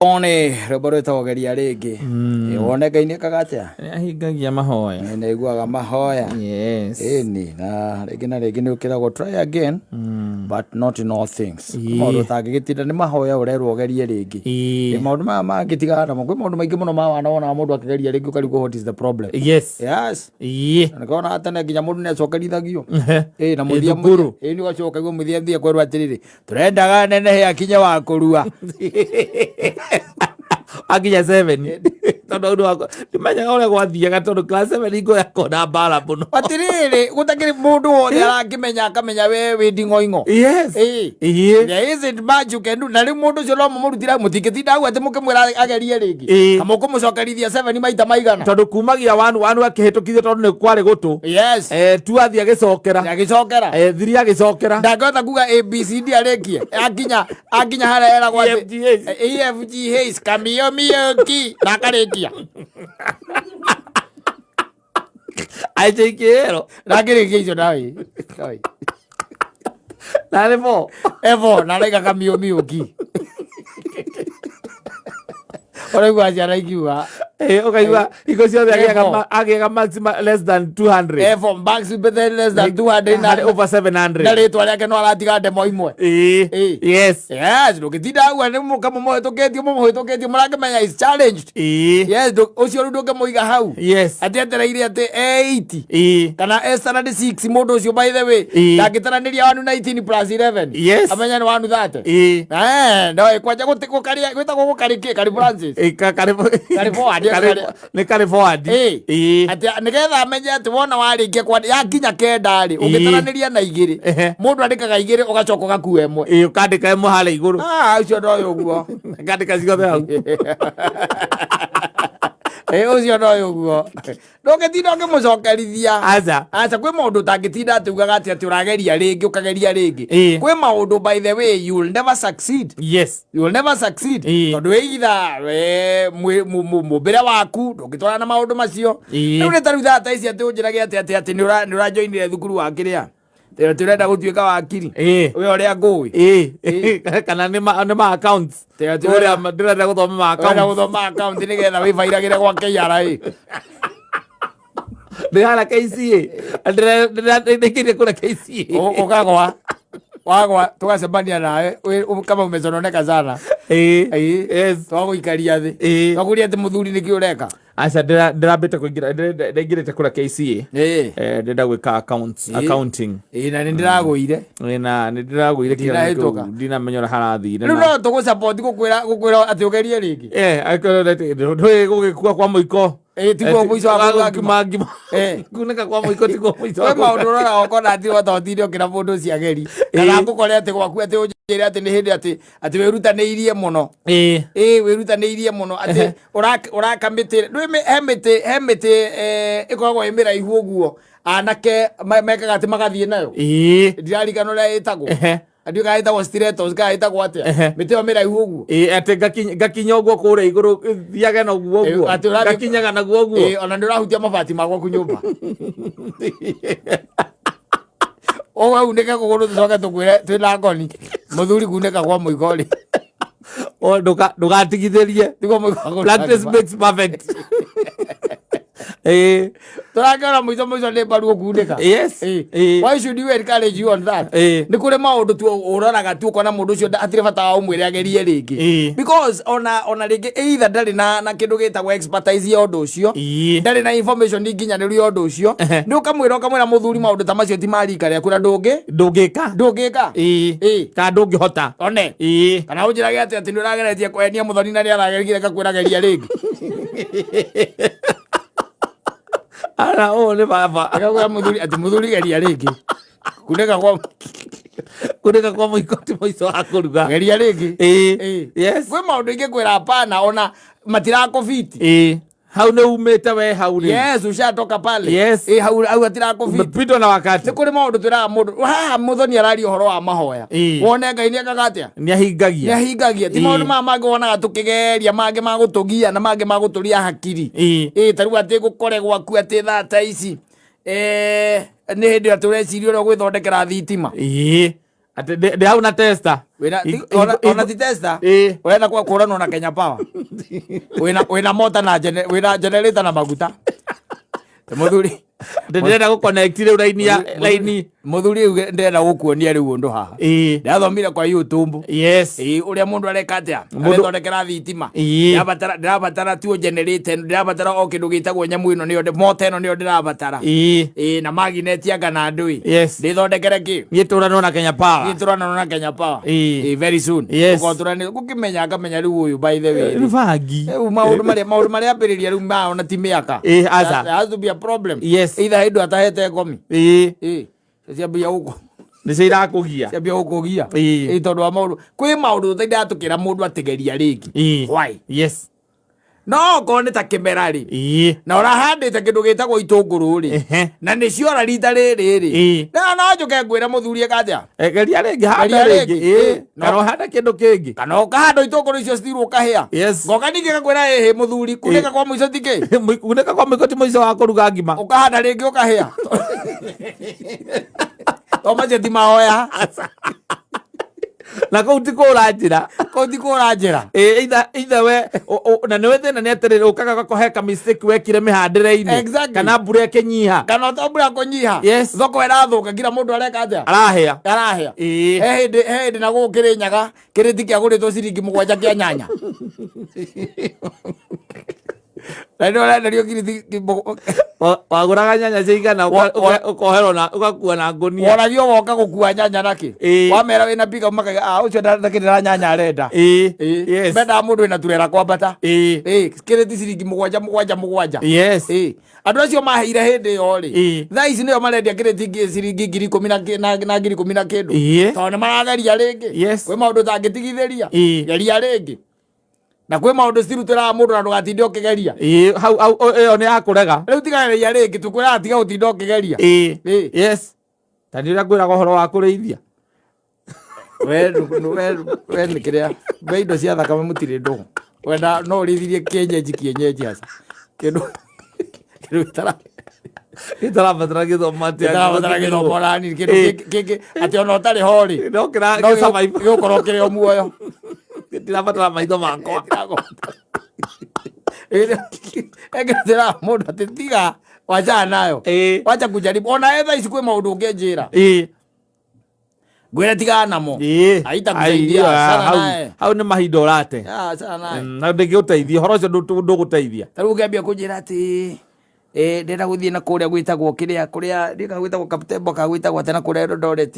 One rwĩmbo rwĩtagwo geria rĩngĩ. Wone Ngai nĩ ekaga atĩa? Nĩ ahingagia mahoya. Nĩ aiguaga mahoya. Yes. Ĩni na rĩngĩ na rĩngĩ nĩ ũkĩragwo try again but not in all things. Maũndũ ũtangĩgĩtinda nĩ mahoya ũrerwo ũgerie rĩngĩ. Ĩ, Maũndũ maya mangĩ tigana namo. Kwĩ maũndũ maingĩ mũno ma wana wonaga mũndũ akĩgeria rĩngĩ ũkarigwo what is the problem. Yes. Yes. Ĩĩ. Na nĩkĩo tene nginya mũndũ nĩ acokerithagio. Ĩ na mũthia Thukuru. Ĩ nĩ ũgacoka mũthia thia kwerwo atĩrĩrĩ tũrendaga nenehe akinye wa kũrua. Akinya 7. Tondũ ũndũ wakwa ndimenyaga ũrĩa gwathiaga tondũ class 7 hingo yakwa na mbara mũno. Atirĩrĩ gũtakĩrĩ mũndũ wothe arakĩmenya akamenya we wĩ nding'oing'o. Yes. Ĩĩ. Ĩĩ. There isn't much you can do. Na rĩu mũndũ ũcio no mũmũrutire mũtingĩtinda hau atĩ mũkĩmwĩra agerie rĩngĩ. Ĩĩ. Kana mũkũmũcokerithia 7 maita maigana. Tondũ kumagia wanu wanu akĩhĩtũkithio tondũ nĩ kwarĩ gũtũ. Yes. Tu athiĩ agĩcokera. Agĩcokera. Thiri agĩcokera. Ndangĩhota kuga ABCD arĩkie. Akinya akinya harĩa eragwo atĩ EFGH. EFGH kamio mioki na akarĩkia. IJKL. Na akĩrĩkia icio nawe. Nawe. Na nĩ bo. Evo na araiga kamio mioki. Ũraigua ciana ikiuga Ũkaigua hingo ciothe agĩaga Evo. agĩaga maximum less than 200. Evo Max bethe less than 200 na Harĩ over 700. na rĩtwa rĩake no aratiga ndemo imwe. Ĩĩ. Ĩĩ. Yes. Yes, ndũngĩtinda hau nĩ mũkamũmũhĩtũkĩtie mũmũhĩtũkĩtie mũrakĩmenya is challenged. Ĩĩ. Yes, ũcio rĩu ndũngĩmũiga hau. Yes. Atĩ etereire atĩ 80 Ĩĩ. kana e standard 6 mũndũ ũcio by the way Ĩĩ. ndangĩtaranĩria 119 plus 11 Yes. amenya nĩ 130. Ĩĩ. Eh, no kwanja gũkaria gwĩtagwo gũkarĩkĩ karĩ Francis. Ĩĩ, karĩ Karĩ forward, karĩ- nĩ karĩ forward. Ĩĩ. Ĩĩ. Atĩ nĩgetha amenye atĩ wona warĩkia kwa yakinya kenda rĩ Ĩĩ. ũngĩtaranĩria na igĩrĩ Ehe. mũndũ andĩkaga igĩrĩ ũgacoka ũgakua ĩmwe. Ĩĩ, ũkandĩka ĩmwe harĩa igũrũ. Ah, ũcio no ũguo. Ũkandĩka ciothe hau. Ĩ ũcio no ũguo. Ndũngĩtinda ũkĩmũcokerithia. Aca. Aca kwĩ maũndũ ũtangĩtinda atĩ ugaga atĩ atĩ ũrageria rĩngĩ ũkageria rĩngĩ. Ĩĩ. Kwĩ maũndũ by the way you will never succeed. Yes. You will never succeed. Ĩĩ. Tondũ either we mũmbĩre waku ndũngĩtwarana na maũndũ macio. Ĩĩ. Rĩu nĩ ta rĩu thaa ta ici atĩ ũnjĩrage atĩ atĩ atĩ nĩ ũrajoinire thukuru wa kĩrĩa. Atĩ ũrenda gũtuĩka wakiri. Ĩĩ. We ũrĩa ngũĩ. Ĩĩ. Kana nĩ ma nĩ ma accounts. Atĩ atĩ Ũrĩa ndĩrenda gũthoma ma ũrenda accounts. gũthoma account nĩgetha wĩbairagĩre gwa KRA. Ndĩ harĩa KCA. Ndĩkĩrie kũrĩa KCA. Ũkagwa wagwa tũgacemania nawe kama umesononeka sana. Ĩĩ. Ĩĩ. Yes. Twagũikaria thĩ. Ĩĩ. Twakũria atĩ mũthuri nĩkĩ ũreka. Aca ndĩrambĩte kũingĩra ndaingĩrĩte kũrĩa KCA. Ĩĩ. Ndĩrenda gwĩka accounts, Ĩĩ. accounting. Ĩĩ na nĩ ndĩragũire. Ĩĩ, na nĩ ndĩragũire kĩgeranio kĩu, Ndinahĩtũka. ndinamenya ũrĩa harathire Rĩu na- no tũgũ-support gũkwĩra gũkwĩra atĩ ũgerie rĩngĩ. Angĩkorwo ndũĩ gũgĩkua kwa mũiko. Ĩĩ, tiguo mũico wa kũruga ngima ngima. Kunĩka kwa mũiko tiguo mũico wa Kwĩ maũndũ kũruga. ũroraga ũkona atĩ wota ũtinde ũkĩra mũndũ ũcio ageri. Kana ngũkore atĩ gwaku atĩ ũnjĩre atĩ nĩ hĩndĩ atĩ atĩ wĩrutanĩirie mũno. Ĩĩ. Ĩĩ wĩrutanĩirie mũno atĩ ũraka mĩtĩ ndũĩ he mĩtĩ he mĩtĩ ĩkoragwo ĩ mĩraihu ũguo anake mekaga atĩ magathiĩ nayo. Ĩĩ. Ndirarikana ũrĩa ĩtagwo. Ndiũĩ kana ĩtagwo stilettos kana ĩtagwo atĩa. Mĩtĩ ĩyo mĩraihu ũguo. Ĩĩ, atĩ ngakinya ũguo kũrĩa igũrũ thiage na ũguo Ĩĩ, ũguo. atĩ ũrathiĩ- Ngakinyaga naguo ũguo. Ĩĩ, ona nĩ ũrahutia mabati ma gwaku nyũmba. Ũgaunĩke kũgũrũ tũcoke tũkwĩre twĩna ngoni. Mũthuri kunĩka kwa mũiko rĩ. O, ndũgatigithĩrie. Tiguo mũiko wa kũruga Practice ngima. makes perfect. Ĩĩ. Tũrakĩona mũico mũico nĩ mbaru ũkunĩka. Yes. Ĩĩ. Ĩĩ. Why should you encourage you on that? Ĩĩ. Nĩ kũrĩ maũndũ tu ũroraga tu ũkona mũndũ ũcio hatirĩ bata wa ũmwĩre agerie rĩngĩ. Ĩĩ. Because ona rĩngĩ either ndarĩ na kĩndũ gĩtagwo expertise ya ũndũ ũcio. Ĩĩ. Ndarĩ na information nginyanĩru ya ũndũ ũcio. Ehe. Nĩ ũkamwĩra ũkamwĩra mũthuri maũndũ ta macio ti ma rika rĩaku na ndũngĩ Ndũngĩka. ndũngĩka. Ĩĩ. Ĩĩ. Kana ndũngĩhota. One. Ĩĩ. Kana ũnjĩrage atĩ atĩ nĩ ũrageretie kũhenia mũthoni na nĩ aragerire ngakwĩra geria rĩngĩ. Ara ũyũ nĩ baba. Ngakwĩra mũthuri atĩ mũthuri geria rĩngĩ. Kunĩka kwa Kunĩka kwa mũiko ti mũico wa kũruga. geria rĩngĩ. Ĩĩ. Ĩĩ. Yes. Kwĩ maũndũ ingĩkwĩra hapana ona matirakũbiti. Ĩĩ. Hau nĩ umĩte we hau rĩ. Yes, ushatoka pale. Yes. Ĩĩ hau hau hatirakũbiti. Umepitwa na wakati. Nĩ kũrĩ maũndũ twĩraga mũndũ haha mũthoni araria ũhoro wa mahoya. Ĩĩ. Wone Ngai nĩ ekaga atĩa? Nĩ ahingagia. Nĩ ahingagia. Ti Ĩĩ. maũndũ maya mangĩ wonaga tũkĩgeria mangĩ ma gũtũgia na mangĩ ma gũtũria hakiri. Ĩĩ. Ĩĩ ta rĩu atĩ gũkore gwaku atĩ thaa ta ici nĩ hĩndĩ ĩrĩa tũreciria ũrĩa ũgwĩthondekera thitima. Ĩĩ. Atĩ ndĩ hau na tester. Wĩna ona ti tester. Ĩĩ. Ũrenda kwa kũranwo na Kenya Power. Wĩna mota na wĩna generator na maguta. Mũthuri. Ndĩrenda gũconnect rĩu raini ya raini. Mũthuri rĩu ndĩrenda gũkuonia rĩu ũndũ haha. Ĩĩ. Ndathomire kwa YouTube. Yes. Ĩĩ, ũrĩa mũndũ areka atĩa? Mũndũ- Arethondekera thitima. Ĩĩ. Ndĩrabatara tuo generator, ndĩrabatara o kĩndũ gĩtagwo nyamũ ĩno nĩyo mota ĩno nĩyo ndĩrabatara. Ĩĩ. Ĩĩ, na magineti anga na ndũĩ. Yes. Ndĩthondekere kĩ? Niĩ tũranwo na Kenya Power. Niĩ tũranwo na Kenya Power. Ĩĩ. Ĩĩ, very soon. Yes. Ũkorwo tũranĩte gũkĩmenya ngamenya rĩu ũyũ by the way. Nĩ bangi. Rĩu maũndũ marĩa ambĩrĩria rĩu mao na ti mĩaka. Ĩĩ, aca. There has to be a problem. Yes. Either hĩndĩ atahete ngomi. Ĩĩ. Ĩĩ. Ciambia gũkũ. Nĩcio irakũgia. Ciambia gũkũgia. Ĩĩ. Ĩĩ, tondũ wa maũndũ. Kwĩ maũndũ tũtindaga tũkĩra mũndũ atĩgeria rĩngĩ. Ĩĩ. Why? Yes. No okorwo nĩ ta kĩmera rĩ. Ĩĩ. Na ũrahandĩte kĩndũ gĩtagwo itũngũrũ rĩ. Ehe. Na nĩciora rita rĩrĩ rĩ. Ĩĩ. Na no njũke ngwĩre mũthuri eka atĩa? Geria rĩngĩ, handa Geria rĩngĩ. rĩngĩ. Ĩĩ. Ĩĩ. Kana ũhande kĩndũ kĩngĩ. Kana ũkahanda itũngũrũ icio citirwo ũkahĩa. Yes. Ngoka ningĩ ngakwĩra ĩhĩ mũthuri kunĩka kwa mũico ti kĩ? Kunĩka kwa mũiko ti mũico wa kũruga ngima. Ũkahanda rĩngĩ ũkahĩa. To macio ti mahoya. Na kũu ti kũra njĩra. Kũu ti kũra njĩra. Ĩĩ, either we na nĩwe thĩna nĩ atĩrĩrĩ ũkaga ũgakohe ka mistake wekire mĩhandĩre-inĩ. Exactly. Kana mbura ĩkĩnyiha. Kana to mbura kũnyiha. Yes. Thoko ĩrathũka nginya mũndũ areka atĩa? Arahĩa. Arahĩa. Ĩĩ. He hĩndĩ na gũkũ Kĩrĩnyaga kĩrĩti kĩagũrĩtwo ciringi 7 kĩa nyanya. Na nĩ ũrenderio kirĩti Wagũraga nyanya ciigana ũkoherwo na ũgakua na ngũnia. Woragio woka gũkua nyanya nakĩ? Ĩĩ. Wamera wĩna pika makaiga ah ũcio ndakĩrĩ na nyanya arenda. Ĩĩ. Ĩĩ. Yes. Mendaga mũndũ wĩna turera kwambata. Ĩĩ. Ĩĩ, kĩrĩti ciringi 7 7 7. Yes. Ĩĩ. Andũ acio maheire hĩndĩ ĩyo rĩ. Ĩĩ. Thaa ici nĩo marendia kĩrĩti ciringi ngiri ikũmi na ngiri ikũmi na kĩndũ. Ĩĩ. Tondũ nĩ marageria rĩngĩ. Yes. Kwĩ maũndũ ũtangĩtigithĩria. Ĩĩ. Geria rĩngĩ. Na kwĩ maũndũ cirutĩraga mũndũ na ndũgatinde ũkĩgeria. Ĩĩ, hau hau ĩyo nĩ ya kũrega. Rĩu tigageria rĩngĩ tũkwĩraga tiga gũtinda ũkĩgeria. Ĩĩ. Ĩĩ. Yes. Ta nĩ ũrĩa ngwĩraga ũhoro wa kũrĩithia. We nĩ kĩrĩa we indo cia thakame mũtirĩ ndũgũ. Wenda no ũrĩithirie kienyeji kienyeji aca. Kĩndũ gĩtara Gĩtarabatara gĩthomo atĩa. gĩtarabatara gĩthomo ona nini kĩndũ kĩngĩ atĩ ona ũtarĩ ho rĩ. No kĩra No gĩ-survive. gĩgũkorwo kĩrĩ o muoyo. Gĩtirabatara maitho makwa. Ĩngĩtĩra mũndũ atĩ tiga wachana nayo. Ĩĩ. Wacha kujaribu. Ona etha ici kwĩ maũndũ ũngĩnjĩra. Ĩĩ. Ngwĩre tigana namo. Ĩĩ. Haitakusaidia, Ai, achana naye. Hau nĩ mahinda ũrate. Ah, achana naye. Na ndĩngĩgũteithia ũhoro ũcio ndũgũteithia. Ta rĩu ũngĩambia kũnjĩra atĩ ndĩrenda gũthiĩ na kũrĩa gwĩtagwo kĩrĩa kũrĩa ndĩka gwĩtagwo Kaptembo ka gwĩtagwo atĩa na kũrĩa Eldoret.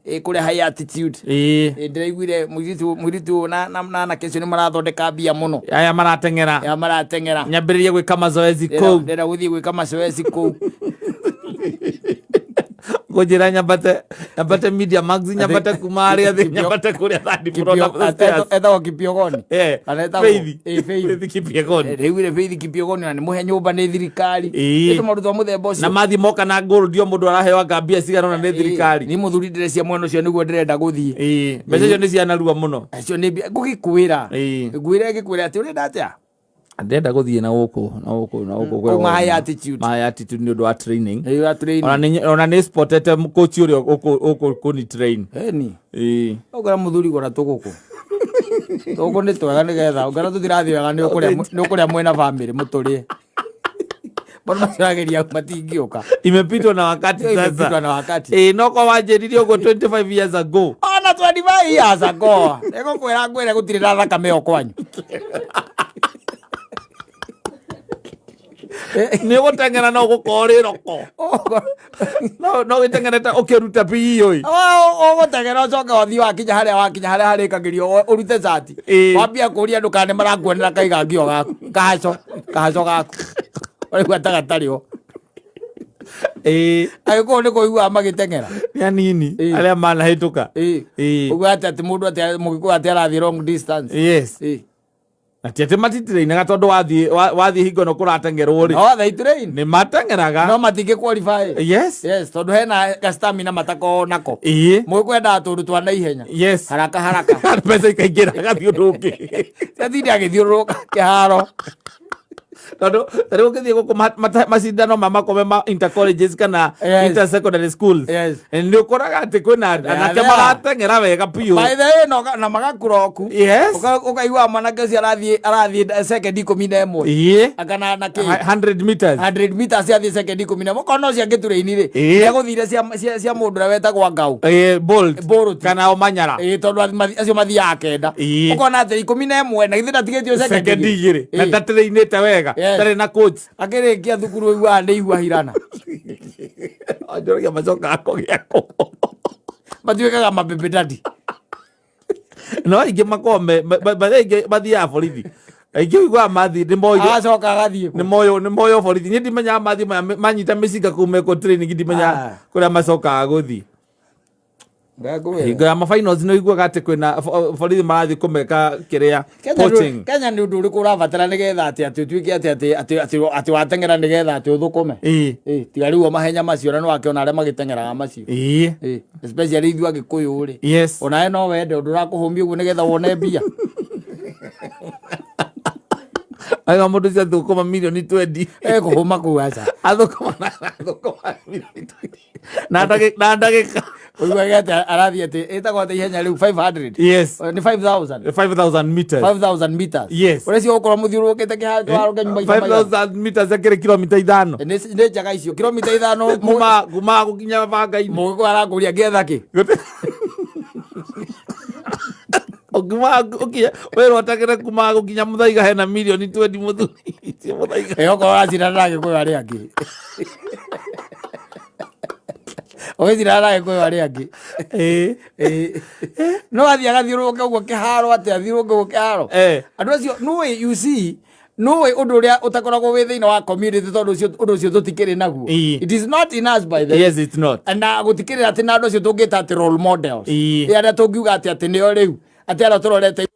Kũrĩa high altitude. Ĩĩ. Ndĩraiguire mũirĩtu na anake acio nĩ marathondeka mbia mũno. Aya marateng'era. Ya marateng'era. Nyambĩrĩrie gwĩka mazoezi kũu. Ndĩrenda gũthiĩ gwĩka mazoezi kũu. Ngũnjĩra nyambate Media Max, nyambate kuma harĩa thĩ, nyambate kũrĩa third floor na stairs. Etagwo Kipiogoni. Kana etagwo Faith. Ĩĩ, Faith. Faith Kipiegoni. Ndĩraiguire Faith Kipiogoni na nĩ mũhe nyũmba nĩ thirikari. Ĩĩ. Nĩ tũmaũndũ twa mũthemba ũcio. Na mathiĩ moka na gold o mũndũ araheo anga mbia cigana ũna nĩ thirikari. Ni mũthuri ndĩrecia mwena ũcio nĩguo ndĩrenda gũthiĩ. Ĩĩ. Mbeca icio nĩ cianarua mũno. Acio nĩ mbia ngũgĩkwĩra. Ĩĩ. Ngwĩre ngĩkwĩra atĩ ũrenda atĩa? Ndĩrenda gũthiĩ na gũkũ na gũkũ na gũkũ Kũu ma high altitude. Ma high altitude nĩ ũndũ wa training. Nĩ wa training. Ona nĩ spotete coach ũrĩa ũkũni train. Ĩni. Ĩĩ. Ũngĩra mũthuri gũra tũgũkũ. Tũgũkũ nĩ twega nĩgetha ũngĩra tũtirathiĩ wega nĩ ũkũrĩa mwĩna bamĩrĩ mũtũrĩe. Mbona macorageria matingĩũka. Imepitwa na wakati sasa. Imepitwa na wakati. Ĩĩ, no kwa wanjĩrire ũguo 25 years ago. Ona 25 years ago. Nĩngũkwĩra ngwĩre gũtirĩ na thakame ĩyo kwanyu. Nĩ ũgũteng'era no ũgũkorwo ũrĩ roko. No wĩteng'erete ũkĩruta PE ĩ. Ũgũteng'era ũcoke ũthiĩ wakinya harĩa wakinya harĩa harĩkagĩrio ũrute cati. Ĩĩ. Wambia kũria andũ kana nĩ marakuonera kaigangio gaku. Kahaco gaku. Ũraigua ta gatarĩ ho. Ĩĩ. Agĩkũyũ nĩ kũiguaga magĩteng'era. Nĩ anini Ĩĩ. arĩa manahĩtũka. Ĩĩ. Ĩĩ. Ũguo atĩ mũndũ atĩ mũgĩkũyũ atĩ arathiĩ long distance. Yes. Ĩĩ. Na ti atĩ matitrainaga tondũ wathiĩ hingo ĩno kũrateng'erwo rĩ. No they train. Nĩ mateng'eraga. No matingĩ qualify. Yes. Yes, tondũ hena ka stamina matakoragwo nako. Ĩĩ. Mũgĩkũyũ endaga tũndũ twa naihenya. Yes. Haraka haraka. Mbeca ikaingĩra agathiĩ ũndũ ũngĩ. Atinda agĩthiũrũrũka kĩharo. Tondũ tarĩu ũngĩthiĩ gũkũ macindano ma makome ma intercolleges kana Yes. inter secondary schools, Yes. nĩ ũkoraga atĩ kwĩna anake there. marateng'era wega biũ. By the way, na magakuroku. Yes. Ũkaigua mwanake ũcio arathiĩ sekendi 11 akana na kĩ 100 meters. 100 meters athiĩ sekendi 11, okorwo no cia gĩturĩini rĩ, nĩegũthire cia mũndũ ũrĩa wetagwo Ngau. Bolt. Bolt. Kana Omanyala. Ĩĩ, tondũ acio mathiaga kenda. Ũkona atĩ 11 na githĩ ndatigĩtio sekendi sekendi 2 na Ĩĩ. ndatĩrĩinĩte wega. Yes. Ndarĩ na coach. Akĩrĩkia thukuru ũiguaga nĩ igua hirana. Anjoragia macokaga kũgĩa kũ? Matuĩkaga mabebe dadi. No aingĩ makoragwo aingĩ mathiaga borithi, aingĩ ũiguaga mathiĩ nĩ moyo. Agacoka agathiĩ kũ? Nĩ moyo borithi. Niĩ ndimenyaga mathiĩ maya manyita mĩcinga kũu mekwo training, ndimenyaga kũrĩa macokaga gũthiĩ. Ngakwĩra. Hingo ya mafinals nĩ ũiguaga atĩ kwĩna borithi marathiĩ kũmeka kĩrĩa Kenya coaching. Kenya nĩ ũndũ ũrĩkũ ũrabatara nĩgetha atĩ ũtuĩke atĩ wateng'era nĩgetha atĩ ũthũkũme? Ĩĩ, tiga rĩu o mahenya macio, na nĩwakĩona arĩa magĩteng'eraga macio. Ĩĩ, especially ithuĩ Agĩkũyũ rĩ, onawe no wende ũndũ ũrakũhũmia ũguo nĩgetha wone mbia. Aiga mũndũ ũcio athũkũma mirioni 20. Ekũhũma kũu aca. Athũkũma mirioni 20 na ndagĩka. Ũiguage atĩ arathiĩ atĩ ĩtagwo atĩ ihenya rĩu 500. Yes. Nĩ 5000. 5000 meters. 5000 meters. Yes. Ũrĩa cio ũgũkorwo mũthiũrũrũkĩte kĩharo kĩharo kĩa nyũmba maita maigana? 5000 meters akĩrĩ kilomita 5. Nĩ njaga icio kilomita 5. Kuma gũkinya banga-inĩ. Mũgĩkũyũ arakũria ngĩetha kĩ? Ũkiuma ũkinya wĩrwo ũteng'ere kuma gũkinya Mũthaiga hena mirioni 20, mũthuri ti Mũthaiga. Ĩ, okorwo ũracindana na Agĩkũyũ arĩa angĩ, ũgĩcindana na Agĩkũyũ arĩa angĩ. Ĩĩ. No athiĩ agathiũrũrũke ũguo kĩharo, atĩ athiũrũrũke ũguo kĩharo. Andũ acio nũĩ, you see, nũĩ ũndũ ũrĩa ũtakoragwo wĩ thĩinĩ wa community, tondũ ũcio ũndũ ũcio tũtikĩrĩ naguo. It is not in us, by the way. Yes, it's not. Na gũtikĩrĩ atĩ na andũ acio tũngĩta atĩ role models. Ĩĩ. Ĩ, arĩa tũngiuga atĩ nĩo rĩu atĩ arĩa tũrorete.